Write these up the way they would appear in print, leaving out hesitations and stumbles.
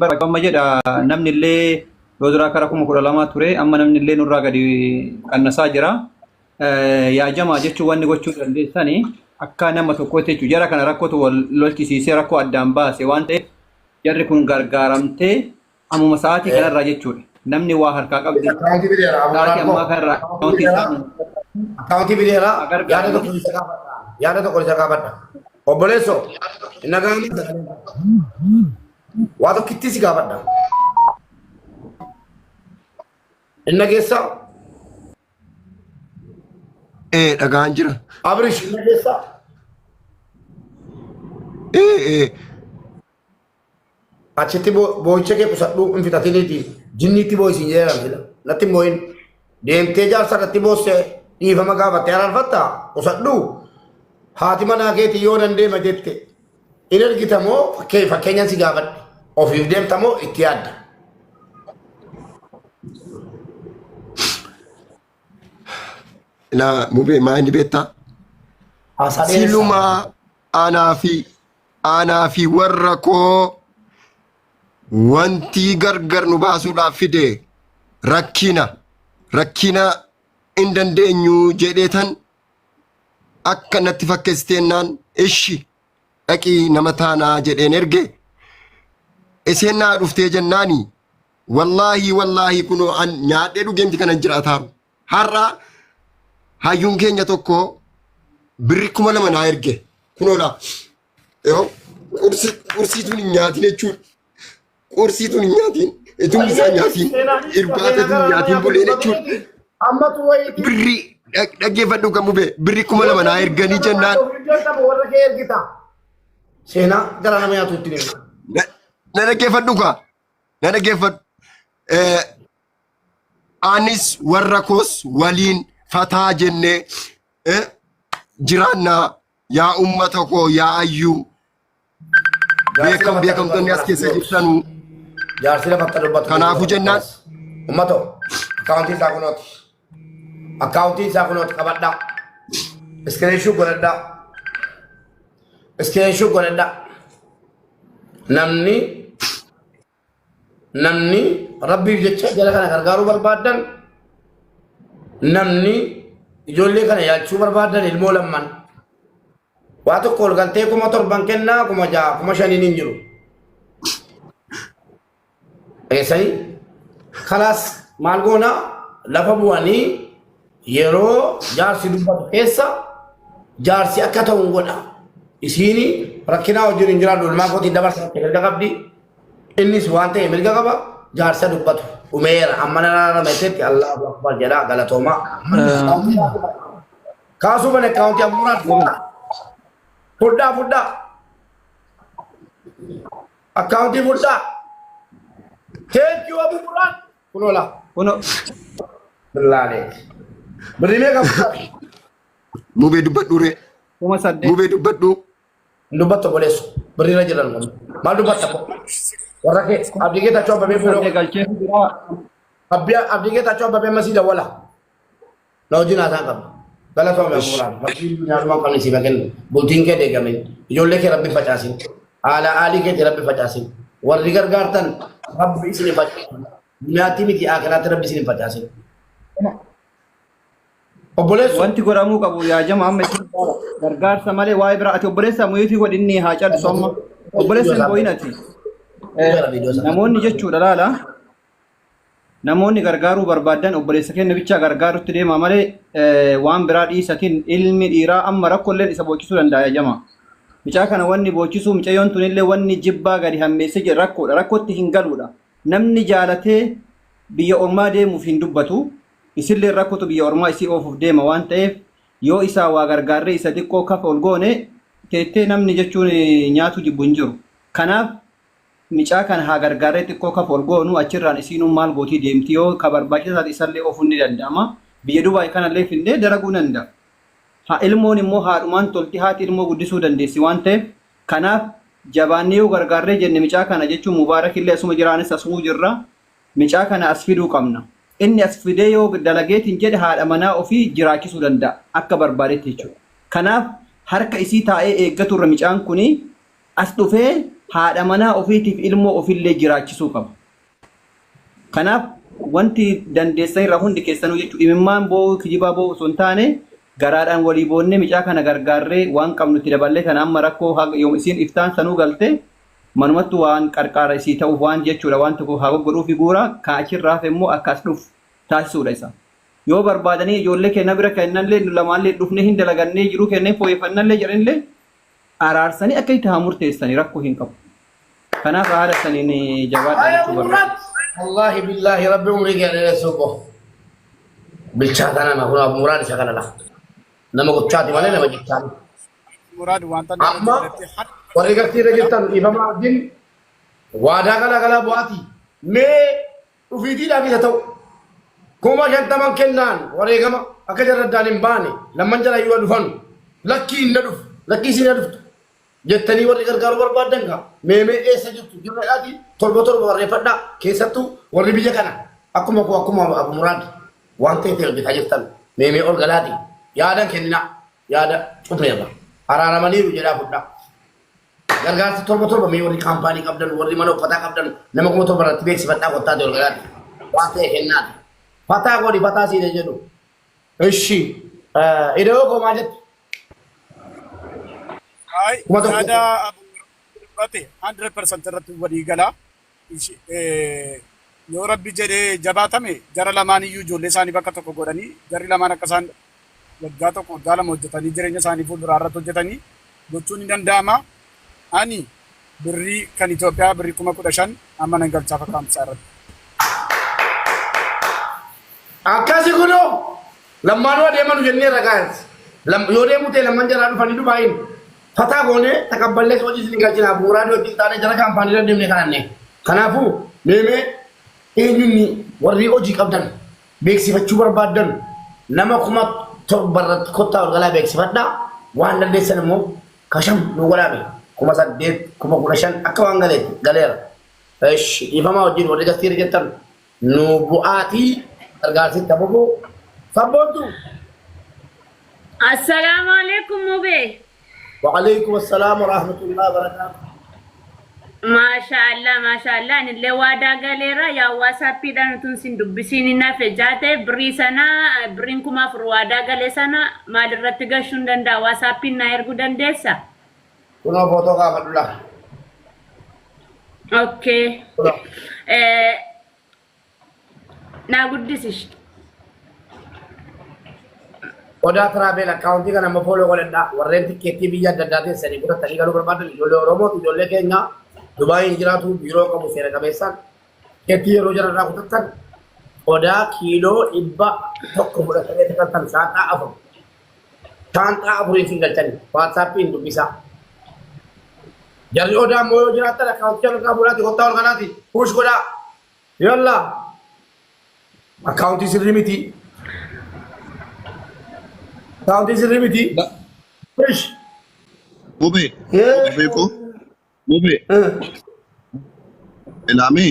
Barbaadu amma jedha namni illee yoo duraa kara 12,000 ture amma namni illee nurraa gadi qannasaa jira. Yaa jamaa jechuun wanni gochuu dandeessani akka nama tokkootti jechuudha. Jara kana rakkootu wal lolchisiisee rakkoo addaan baase waan ta'eef jarri kun gargaaramtee ammuma sa'aatii kanarraa jechuudha. Namni waa harkaa qabdi. Akkaawuntii bideera. Sa'aatii ammaa kanarraa akkaawuntii isaanii Akkaawuntii bideera. haa Yaada gargaaramu. tokko isa gaafadha. Yaada tokko isa gaafadha. Obboleessoo, hin dhaga'amu sagaleen koo. Waa tokkittii si gaafadha. Hin dhageessaa? Ee dhagaan jira. Abrish hin dhageessaa? Ee ee. Achitti boo'icha kee qusadhuu hin fixatiniiti. Jinniitti boo'i siin jedheera sila. Natti hin boo'in. Deemtee jaarsa irratti boossee dhiifama gaafattee araarfatta qusadhuu. Haati manaa keetii yoo nan deema jette in ergita moo fakkeenyan si gaafadhe. Ofiif deemta moo itti yaadda? Ilaa mubee maa inni beektaa? Haasaa dheeressaa. Silumaa anaa fi anaa fi warra koo wantii gargar nu baasuudhaaf fide rakkina rakkina hin dandeenyu jedhee tan akka natti fakkeessiteennaan ishi dhaqii nama taanaa jedheen erge iseen naa dhuftee jennaani wallaahi wallaahi kunoo an nyaadhee dhugeemti kanan jiraataaru Har'a hayyuun keenya tokko birri 2000 naa erge. Kunoo laa. Yoo qursiituun hin nyaatin jechuun qursiituun hin nyaatin ituun isaan nyaatin irbaatatuun hin nyaatin buleen jechuun Ammatu wayiiti. birri dhaggeeffadhu kan bube birri 2000 naa erganii jennaan Warra kee ergita. Seenaa gara nama nyaatuutti deema. Na dhaggeeffadhu kaa na dhaggeeffadhu. Anis warra koos waliin fataa jennee jiraannaa yaa ummata koo yaa ayyuu beekamtoonni as keessa jirtanuu Jaarsi lafa akka dubbatu. Kanaafuu jennaan- Uummatoo akkaawuntii isaa kunooti. Akkaawuntii isaa kunooti qabadhaa. Iskiriinshuu godhadhaa. Iskiriinshuu godhadhaa. Namni Namni rabbiif jecha jara kana gargaaruu barbaaddan namni ijoollee kana yaachuu barbaaddan ilmoo lamman waa tokko ol galtee 7,000 kennaa 6,000 5,000n hin jiru. Dhageessanii kalaas maal goona lafa bu'anii yeroo jaarsi dubbatu keessa jaarsi akka ta'u hin godha. Isiini rakkinaa wajjin hin jiraadhu ilmaa kootiin dabarsa mirga qabdi. Innis waan ta'e mirga qaba jaarsa dubbatu. Dhumeera amma nan araarama jetteetti Allahu Akbar jedhaa galatoomaa. Kaasuu bane akkaawuntii abuuraa fudhaa. Fudhaa fudhaa. Akkaawuntii fudhaa. Thank you Abu Murad. Kunoo laa. Kunoo. Billaalee. Birrii meeqa fudhaa? Mubee dubbadhu ree. 8,000. Mubee dubbadhu. Hin dubbattu obboleessu. Birrii irra jiran kun. Maal dubbatta boo? Warra kee abdii kee taachuu abbabee 8,000 fuudhoo. galchee jira. Abdii abdii kee taachuu abbabee masii dawwala. Na wajjin haasaan qaba. Galatoome abuuraan. Rabbiin nyaatuma qabne siif haa kennu. Bultiin kee deegamin. Ijoollee kee rabbi facaasin. Haala aalii keetii rabbi facaasin. Warri gargaartan rabbi isin hin facaasin. Duniyaatti miti akiraatti rabbi isin hin facaasin. Obboleessu. Wanti godhamuu qabu yaa jama amma isin gargaarsa malee waa'ee biraa ati obboleessa muyuutii godhinni haa callisu amma obboleessa hin boo'in ati. Namoonni jechuudha laala namoonni gargaaruu barbaadan obboleessa keenya bichaa gargaarutti deema malee waan biraa dhiisatiin ilmi dhiiraa amma rakkoolleen isa boochisuu danda'a yaa jama. Mucaa kana wanni boochisuu mucayyoon tunillee wanni jibbaa gadi hammeessee jira rakkoodha rakkootti hin galuudha. Namni jaalatee biyya ormaa deemuuf hin dubbatu. Isilleen rakkotu biyya ormaa isii oofuuf deema waan ta'eef yoo isaa waa gargaarree isa xiqqoo kaf ol goone teettee namni jechuun nyaatuu jibbu hin jiru. Kanaaf micaa kana haa gargaarree xiqqoo kaf ol goonu achirraan isiinuu maal gootii deemti yoo ka barbaachisaa taate isallee oofuun ni danda'ama. Biyya Dubaay kanallee findee dalaguu danda'a. Ha ilmoon immoo haadhumaan tolti haati ilmoo guddisuu dandeessi waan ta'eef kanaaf jabaannee yoo gargaarree jenne micaa kana jechuun Mubaarakillee asuma jira anis asumuu jirra. Micaa kana as fiduu qabna. Inni as fidee yoo dalageetiin jedhe haadha manaa ofii jiraachisuu danda'a akka barbaadetti jechuudha. Kanaaf harka isii taa'ee eeggaturra micaan kuni as dhufee haadha manaa ofiitiif ilmoo ofillee jiraachisuu qaba. Kanaaf wanti dandeessan irraa hundi keessanuu jechuudha imimmaan boo'uu kijibaa boo'uu osoo hin taane garaadhaan walii boonnee micaa kana gargaarree waan qabnu itti daballee kana amma rakkoo haga yoom isiin iftaan sanuu galte manumattu waan qarqaara isii ta'uuf waan jechuudha waan tokko haa goggodhuufi guuraa kan achirraa hafe immoo akka as dhufu taasisuudha isa. Yoo barbaadanii ijoollee keenya bira kennallee nu lamaallee dhufnee hin dalagannee jiruu keenya hin fooyyeffannallee jedhanillee araarsanii akka itti haa murteessanii rakkoo hin qabu. Kanaaf haala saniin jabaadhaa Ay, jechuu Abu barbaada. Murad. Wallahi billahi rabbi umrii kee dheeressuu koo. Bilchaataa nama kun Abu Murad isa kana la. Nama gochaati malee nama jechaati. Muraad wanta nama Amma jalatti hadha warri gartii irra jirtan dhiifama wajjin waadaa galaa galaa bu'aati. Mee dhufiitiidhaaf isa ta'u. 50,000 kennaan wareegama akka jarra addaan hin baane lamman jala yoo dhufan lakkii hin dhufu lakkii isin dhuftu jettanii warri gargaaruu barbaaddan gaa meemee eessa jirtu jirradhaati torba torba barreeffadhaa keessattuu warri biyya kana akkuma koo akkuma Abu Muraad waan ta'e ta'e hojjetaa jirtan meemee ol galaati yaadan kenninaa yaada cufneerra araaramaniiru jedhaa fudhaa. Gargaarsa torba torba mee warri kaampaanii qabdan warri mana uffataa qabdan nama 7,000 irratti beeksifadhaa kottaati ol galaati waan ta'e kennaati. Fataa godhi fataa siine jedhu. Ishi ida'oo koo maal jettu? Ay, 1,000. Yaada Abu dubbate 100% irratti walii gala. Yoo rabbi jedhee jabaatame jara lamaan iyyuu ijoollee isaanii bakka tokko godhanii jarri lamaan akka isaan waggaa tokko waggaa lama hojjetanii jireenya isaanii fuulduraa irratti hojjetanii gochuun ni danda'ama. Ani birrii kan Itoophiyaa birrii 15,000 amma nan galchaaf akkaawuntii irratti. Akkasi kunoo lammaanuu adeemanu jenneerra gaayas. Yoo deemu ta'e lamman jaraa dhufanii Dubaayin fataa goonee takabballees hojii isin galchina bu'uuraa hojii taanee jara kaampaanii irra deemne kadhanne. Kanaafuu meemee eenyunni warri hojii qabdan beeksifachuu barbaaddan nama 7,000 irratti kottaa ol galaa beeksifadhaa waan dandeessan immoo kasham nu godhaame 8,000 15,000 akka waan galeetti galeera. Eshi dhiifamaa wajjin warri gastiirra jettan nu bu'aatii gargaarsi itti fufu. Sabboontu. Assalaamu alaikum mubee. Wa'alaikum assalaam wa rahmatullahi wa barakatuh. Maashaallah maashaallah anillee waadaa galeera yaa waasaappiidhaan utuun sin dubbisiin hin hafe jaate birrii sana birriin 4,000 waadaa gale sana maalirratti gashuu hin danda'a waasaappiin naa erguu dandeessa? Kunoo footoo kaafadhu laa. Okay. Kunoo. Naa guddisish. Odaa Travel akkaawuntii kana amma follow godhadhaa. Warreen tikkeettii biyya adda addaa teessanii kutattanii galuu barbaadan ijoollee Oromooti ijoollee keenya Dubaayiin jiraatu biiroo qabu seera qabeessaan tikkeettii yeroo jararraa kutattan odaa kiiloo 100 fudhatanii galtan saanxaa afur. Saanxaa afuriin sin galchani waatsaappiin dubbisaa. Jarri odaa immoo yoo jiraattan akkaawuntii jararraa fuudhaati kottaa ol kanaati push godhaa. Yalla akkaawuntii sirrii miti. Akkaawuntii sirrii miti. Push. Mube, mube ko, mube, ilaami,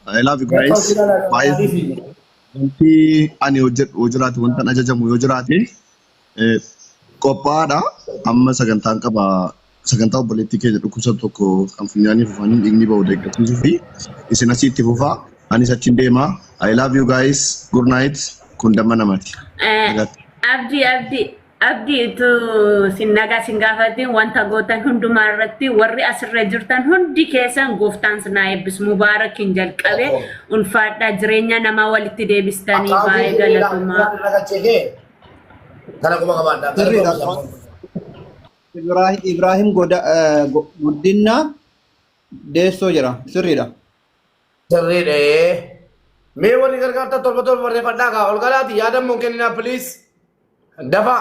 I love you guys. Baay'ee wanti ani hojjedhu yoo jiraate, wanti ani ajajamu yoo jiraate, qophaa'aadha. Amma sagantaan qaba. Sagantaa obboleettii keenya dhukkubsatu tokko kan funyaanii afaaniin dhiigni ba'u deeggarsiisuu fi isin asii itti fufaa. Anis achiin deema. I love you guys. Good night. Kun damma namaati. Nagaatti. Abdii abdii abdii utuu sin nagaa sin gaafatin wanta gootan hundumaa irratti warri asirra jirtan hundi keessan gooftaan sinaa eebbisu mubaarakin jalqabe ulfaadhaa jireenya namaa walitti deebistanii baay'ee galatomaa. Kana quba qabaadhaa. Sirriidha. Ibrahim Goda Guddinaa Deessoo jedha. Sirriidha. Sirriidha. Mee warri gargaartan torba torba barreeffadhaa kaa ol galaati yaadammoo kenninaa please. Dafaa.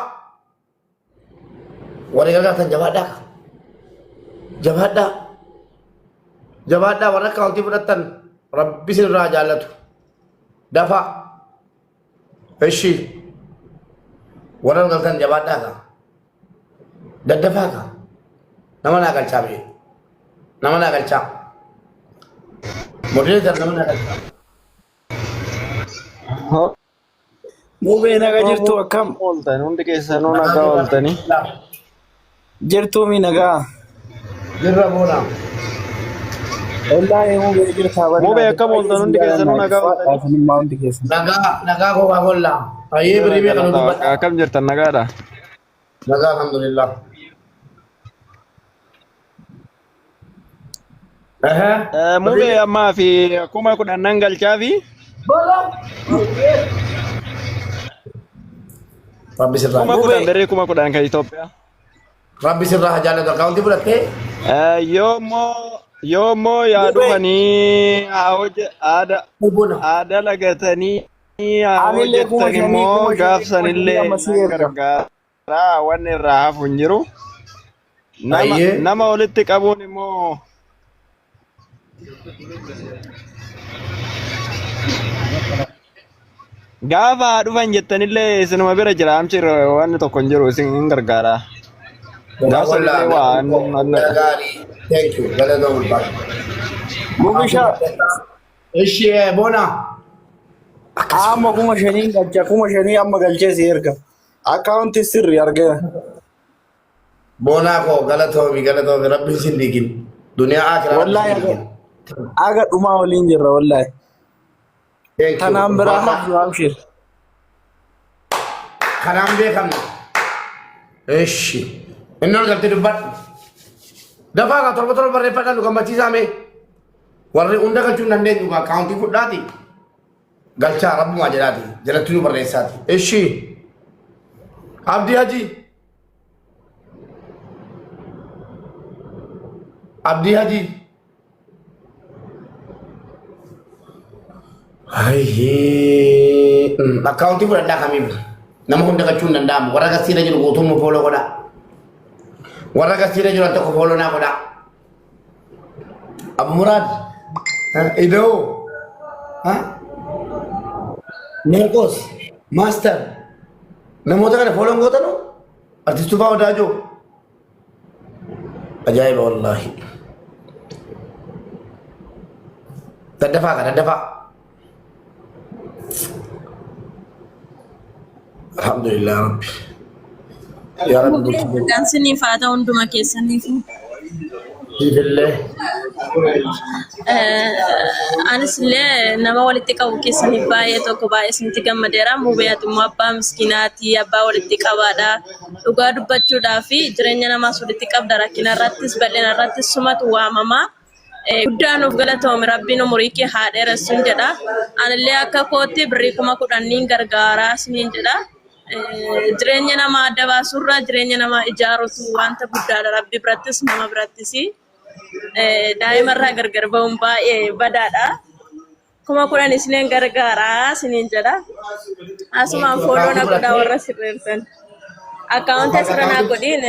Warri gargaartan jabaadhaa kaa. Jabaadhaa. Jabaadhaa warra akkaawuntii fudhattan rabbi isinirraa jaallatu. Dafaa. Ishi. Warra galtan jabaadhaa kaa. Daddafaa kaa. Nama naa galchaa biyya. Nama naa galchaa. Moderator nama naa galchaa. Mubee naga jirtu akkam Ooltan hundi keessanuu nagaa ooltanii. Jirtuu mi nagaa Jirra boona. Wallaahi mubee jirtaa Mubee bannaati. akkam Baay'ee ooltan isin hundi keessanuu jaalannaa nagaa ulfaadhaa ooltanii? isinimmaa hundi keessan. Nagaa nagaa koo waa gollaa. Ayyee birrii Galata beekan galata dubbadha. waaqa akkam jirtan nagaadha? Nagaa alhamdulillah. Ehe. Mubee Birrii ammaa fi 10,000 nan galchaa fi Bala. Rabbi sirraa 10,000 Mubee birrii 10,000 kan Itoophiyaa. Rabbi sirraa haa jaallatu. Akkaawuntii fudhattee Yoommoo yaa mubee dhufanii haa hojje aada buna. haa dalagatanii haa anillee kuma hojjettan shanii immoo kuma shanii kuma shanii gaafsanillee amma si nan erga. gargaaraa wanni irraa hafu hin jiru. Nama Ayyee. nama walitti qabuun immoo gaafa haa dhufan jettanillee isinuma bira jira amshir wanni tokko hin jiru isin hin gargaara. Gaafsanillee Gaafsanillee waa annadha. gaarii. Thank you. Galatoo ulfaadha. Mubisha Ishi bona. amma 5,000 galcha 5,000 amma galchee si erga. Akkaawuntii sirri argeera. Boonaa koo galatoomi galatoomi rabbiin sin diigin. Duniyaa akiraa rabbi Wallaahi sin diigin. aga dhumaa waliin jirra wallaahi. Thank you. Tanaan biraa Ulfaadha. hafnu amshir. Kanaan beekamna. Ishi. Inni ol galtee dubbadhu. Dafaa kaa torba torba barreeffadhaan nu gammachiisaa mee. Warri hunda galchuu hin dandeenyu kaa akkaawuntii fudhaati. Galchaa rabbumaa jedhaati. Jalatti nu barreessaati. Ishi. Abdii Hajii. Abdii Hajii. Ayyee. Akkaawuntii fudhadhaa kamiif nama hunda galchuu hin danda'amu. Warra gasiirra jiru guutummaa fooloo godhaa. Warra gasiirra jiru al tokko fooloo naa godhaa. Abu Muraad. Idoo. Meerqoos. Maaster. Namoota kana fooloon gootanu artistuu Tufaa Wadaajoo. Ajaa'iba wallaahi. Daddafaa ka daddafaa. Alhamdulillah rabbi. Yaa rabbi bultii Nagaan siniif haa ta'u hunduma keessaniif. Siifillee. Anis illee nama walitti qabu keessaniif baay'ee tokko baay'ee isinitti gammadeera. Mubee ati immoo abbaa miskiinaati, abbaa walitti qabaadha. Dhugaa dubbachuudhaa fi jireenya namaas walitti qabda rakkina irrattis bal'ina irrattis sumatu waamama. Guddaa nuuf galatoomi rabbiin umurii kee haa dheeressuun jedha. Anillee akka kootti birrii 10,000 niin gargaaraa isiniin jedha. Jireenya namaa adda baasurra jireenya namaa ijaarutu wanta guddaadha rabbi birattis nama birattis. Daa'ima irraa gargar ba'uun baay'ee badaadha. 10,000 isiniin gargaaraa isiniin jedha. Asumaan fooloo na godhaa warra sirreessan. Akkaawuntii asirra naa godhiin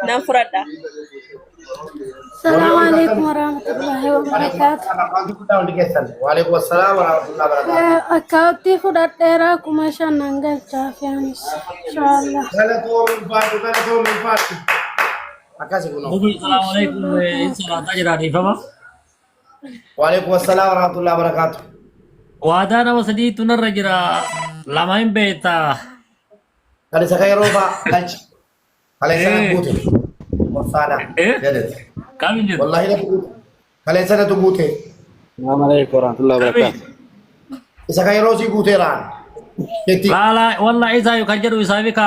nan fudhadha. Assalamu alaikum warahmatullahi wabarakatuh. Waalaikum assalam warahmatullahi wabarakatuh. Akkaawuntii fudhadheeraa 5,000 nan galchaa fi anis inshallah. Galatoom ulfaadhu galatoom ulfaadhu. Akkasi kunoo. Mubi, salaamu alaikum. Salaataa jira dhiifama. Waalaikum assalam warahmatullahi wabarakatuh. Waadaa nama sadiitu narra jira. Lama hin beektaa. Kan isa kan yeroo fa'aa galchi. Kaleessa natu guute. Gorsaadha. Jedhete. Kamiin jirtu? Wallaahi natu guute. Kaleessa natu guute. Assalamu alaikum warahmatullahi wabarakatuh. Isa kan yeroo sii guuteeraan. Jetti. Laala walla isaa kan jedhu isaa fi ka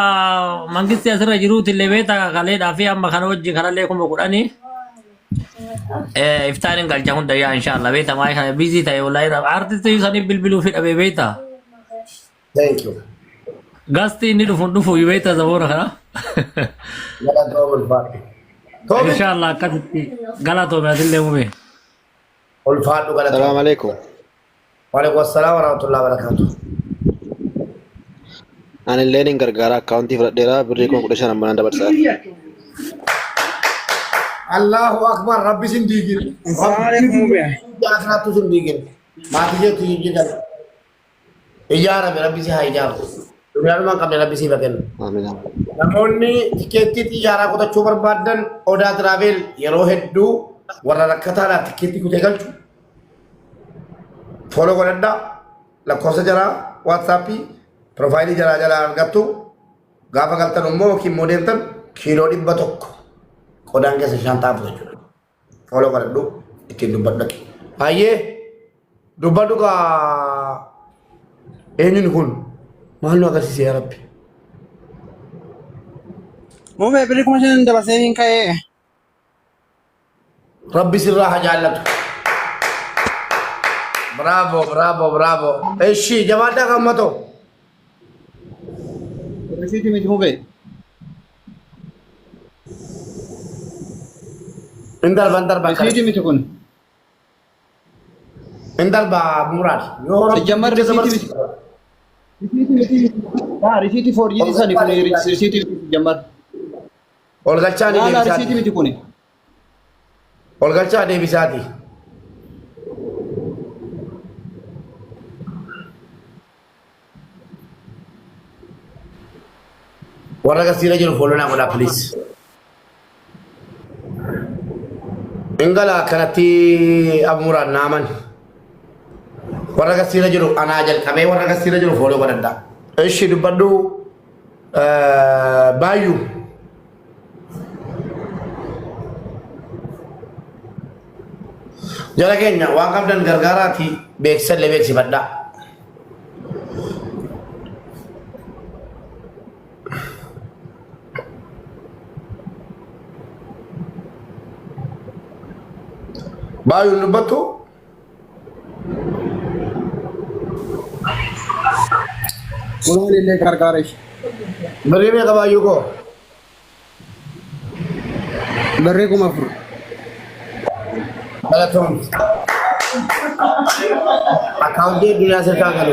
mangisti asirra jiruuti illee beektaa kaleedhaa fi amma kana wajjin kanallee 10,000. Iftaan hin galcha hunda yaa inshallah beektaa maayii kana biizii ta'e wallaahi artistii saniif bilbiluu fi dhabee beektaa. Thank you. Gasti inni dhufu hin dhufu beektaa zaboona kana. Galatoom ulfaadhu. Toomi. Inshallah akkasitti galatoome atillee mubee. Ulfaadhu galatoom. Assalamu alaikum. Waalaikum assalam warahmatullahi wabarakatuh. Ani illee nin gargaara akkaawuntii fudhadheera birrii 15,000 amma nan dabarsaaf. Allahu akbar rabbi sin diigin. Assalamu alaikum mubee. Akiraattu sin diigin. Maatii keetti hin jigan. Ijaarame rabbi si haa ijaaru. Duniyaadhuma hin qabne rabbi siif haa kennu. Amiin amiin. Namoonni tikeettii xiyyaaraa kutachuu barbaadan Odaa Travel yeroo hedduu warra rakkataadhaaf tikeettii kutee galchu. Follow godhadhaa. Lakkoofsa jaraa WhatsAppii piroofaayilii jaraa jalaa argattu. Gaafa galtan immoo yookiin immoo deemtan kiiloo 100 qodaan keessa shaantaa afur jechuudha. Follow godhadhu. Ittiin dubbadhu dhaqi. Hayyee dubbadhu kaa eenyuun kun maal nu agarsiise yaa Rabbi. Mubee birrii 5,000 dabarsee hin ka'ee. Rabbi sirraa haa jaallatu. Bravo, bravo, bravo. Eshi, jabaadhaa kan matoo. Risiitii miti mubee. Hin darba, hin darba. Risiitii miti kun. Hin darba muraad. Yoo Rabbi Sijjammar jecha risiitii miti. Risiitii miti. Haa risiitii foorjii sani kun risiitii miti sijjammar. Ol galchaa ni Laalaa deebisaati. risiitii miti kuni. Ol galchaa deebisaati. Warra gasiira jiru follow naa godhaa please. Ingala akkanatti abmuraan naaman. Warra gasiira jiru anaa jalqabee warra gasiira jiru follow godhadhaa. Ishi dubbadhu baay'uu. Jara keenya waan qabdan gargaaraati beeksisallee beeksifadhaa. Baay'uun dubbattu Muraan illee gargaara ishee. Birrii meeqa baay'uu koo? Birrii 4,000. Galatoom. Akkaawuntii addunyaa sirkaa galu.